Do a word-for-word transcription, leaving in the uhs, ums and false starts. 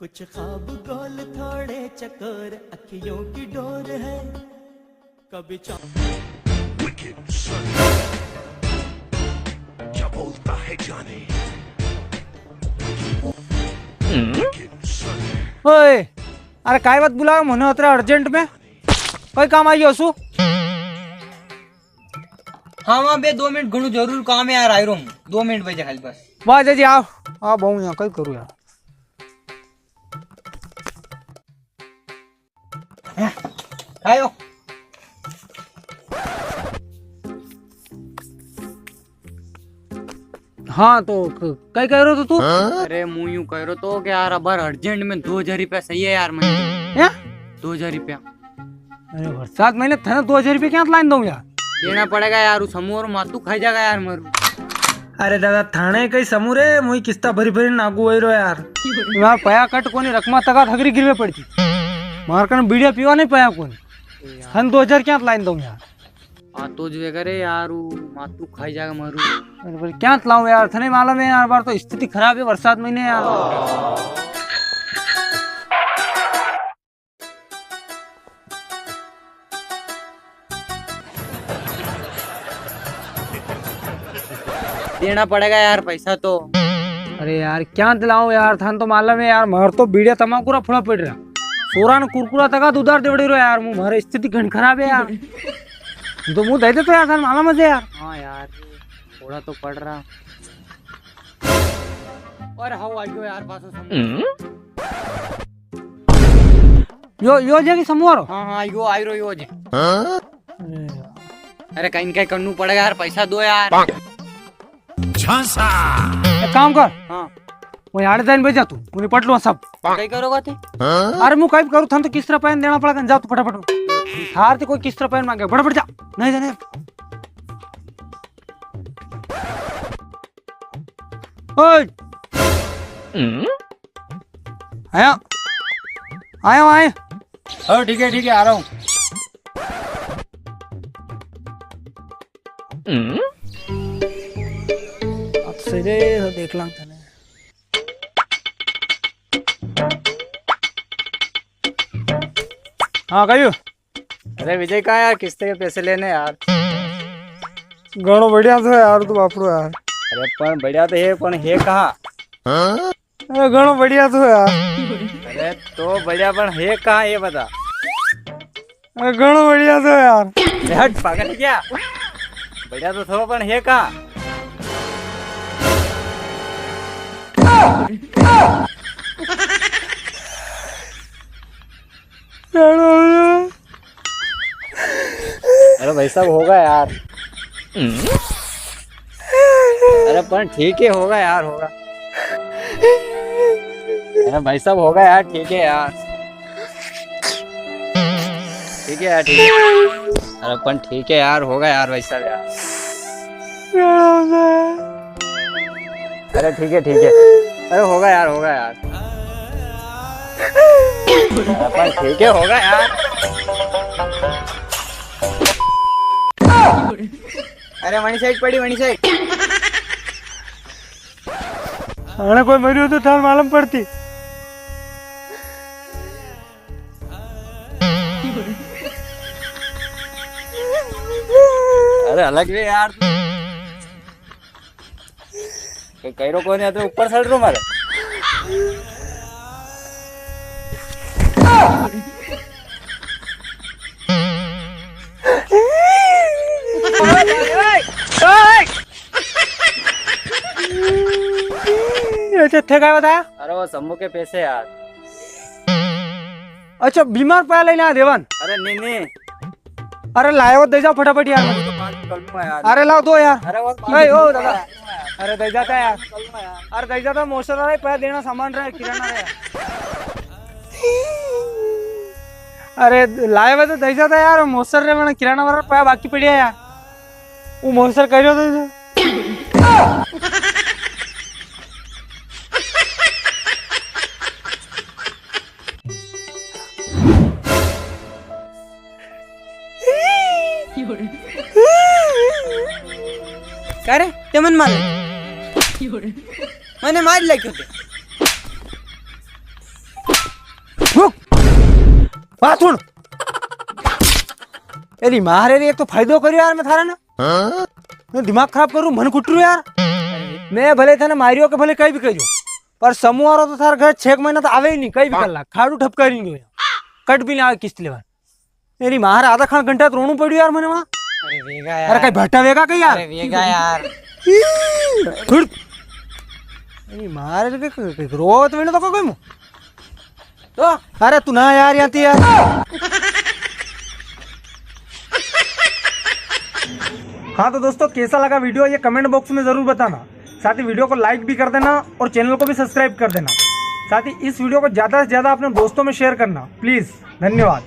कुछ ख्वाब गोल थोड़े चकोर, अखियों की डोर है, कभी चा- Wicked son, क्या बोलता है जाने? Wicked son. ओए, अरे काय बात बुलावे मने अतरे urgent में? कोई काम आई गयो सु? हाँ, हाँ, बे, दो मिनट, घणो जरूर काम है यार, आई रो हूँ। दो मिनट बजे खाली बस। वाह, जय जी, आओ। आ, बहु यहाँ कई करूँ यार। हैं? आयो। हाँ, तो क-, कई कह रहो तो तू? अरे, मूं यूं कह रहो तो कि यार, अबार urgent में दो हजार रुपया सही है यार, मने। हैं? दो हजार रुपया। अरे, बरसात महीने थाने दो हजार रुपया क्यां लाइन दूं यार? देना पड़ेगा यार, वो समूह और मातू खाई जाएगा यार, मरू। अरे दादा, थाने कई समूह रे, मूं किस्ता भरी भरी नागू वही रो यार। यार, पया कट कोनी, रकमा तका थकरी गिरवे पड़ती। मार कन बीड़िया पीवा नहीं पया कोनी। थाने दो हजार क्यां लाइन दूं यार? आ तो जो करे यार, वो मातू खाई जाएगा मारू। अरे पर क्या लाऊं यार, थने मालूम है यार, बार तो स्थिति खराब है बरसात महीने यार। देना पड़ेगा यार पैसा तो। अरे यार, क्या दिलाऊं यार, थान तो मालूम है यार, मार तो बीड़िया तमाकू रा फुड़ा पड़ रहा। सोरा ने कुरकुरा तका तो उधार देवड़ी रो यार, मूं, मारी स्थिति घणी खराब है यार। तो मूं दे देतो यार, थाने मालूम है यार। हाँ यार, थोड़ा तो पड़ रहा। और हाउ आ गयो यार, पाछो समूह। यो, यो जे की समूह रो? हाँ, हाँ, यो आई रो, यो जे। अरे यार। अरे, कहीं न कहीं करनू पड़ेगा यार, पैसा दो यार। झांसा। एक काम कर। हाँ। वो यार जाइन बजा तू, उन्हें पट लो सब। कई करोगा थे? अरे, मूं कई करूँ, थाने तो किस्त रा पैन देना पड़ेगा, जा तू फटाफट। हार ते कोई किस्त रा पैन मांगे, फटाफट जा। नहीं जाने। ओए। आया। आया, आया। हाँ, ठीक है, ठीक है, आ रहा हूँ। अब सही रे, तो देख लांग तने। हाँ, कहियो। अरे विजय, कहाँ यार किस्ते के पैसे लेने यार? घणो बढ़िया तो है यार तू बापड़ो यार। अरे पण बढ़िया तो है, पण है कहाँ? अरे घणो बढ़िया तो है यार। अरे तो बढ़िया पण है कहाँ ये बता। अरे घणो बढ़िया तो है यार। अरे हट पागल है क्या? बढ़िया तो थो पण है कहाँ? अरे भाई साहब, होगा यार। अरे पण ठीक है, होगा यार, होगा। अरे भाई साहब, होगा यार, ठीक है यार। ठीक है यार, ठीक है। अरे पण ठीक है यार, होगा यार भाई साहब यार। अरे ठीक है, ठीक है। अरे होगा यार, होगा यार। अरे ठीक है, होगा यार। अरे वणी साइड पड़ी, वणी साइड। अरे कोई मरियो तो थार मालूम पड़ती। अरे अलग रे यार। कई रो कोनी, अतरे ऊपर चढ़ रो मारे। अच्छा, थे काय बताया? अरे वो समूह के पैसे यार। अच्छा, बीमार पया लेने आ देवन। अरे नी नी। अरे लायो, दे जाओ फटाफट यार। अरे लाओ, दो यार। अरे वो ए, ओ दादा। अरे दे जाता यार। अरे दे जाता, मौसर रे, पया देना सामान रे, किराना रे। अरे लायो तो दे जाता यार, मौसर रे, मैंने किराना वाला पया बाकी पड़िया यार। वो मौसर कह रहा था। का रे, ते मन मार ले। मने मार ले क्यों ते? बात सुन। एरी मारे रे, एक तो फायदो करियो यार मैं थारा ना। मैं दिमाग खराब करूँ, मन कुट रह्यो यार। मैं भले थाने मारियो के भले कई भी करियो, पर समूह वारो तो थारे घर छह महीना तो आवे ही नी, कई भी कर ला, खाड़ू ठपकारी नी गयो, कट भी नी आवे किस्त लेवा। एरी मारे आधा खान घंटा तो रोणू पड़्यो यार मने वहाँ। अरे वेगा यार। अरे कई भट्टा वेगा कई यार? अरे वेगा यार। छुड़। एरी मारे के, के, के रोत वेने तो कोई मु। तो? अरे तू ना यार, यहाँ थी यार। हाँ तो दोस्तों, कैसा लगा वीडियो, ये कमेंट बॉक्स में जरूर बताना। साथ ही वीडियो को लाइक भी कर देना और चैनल को भी सब्सक्राइब कर देना। साथ ही इस वीडियो को ज्यादा से ज्यादा अपने दोस्तों में शेयर करना प्लीज। धन्यवाद।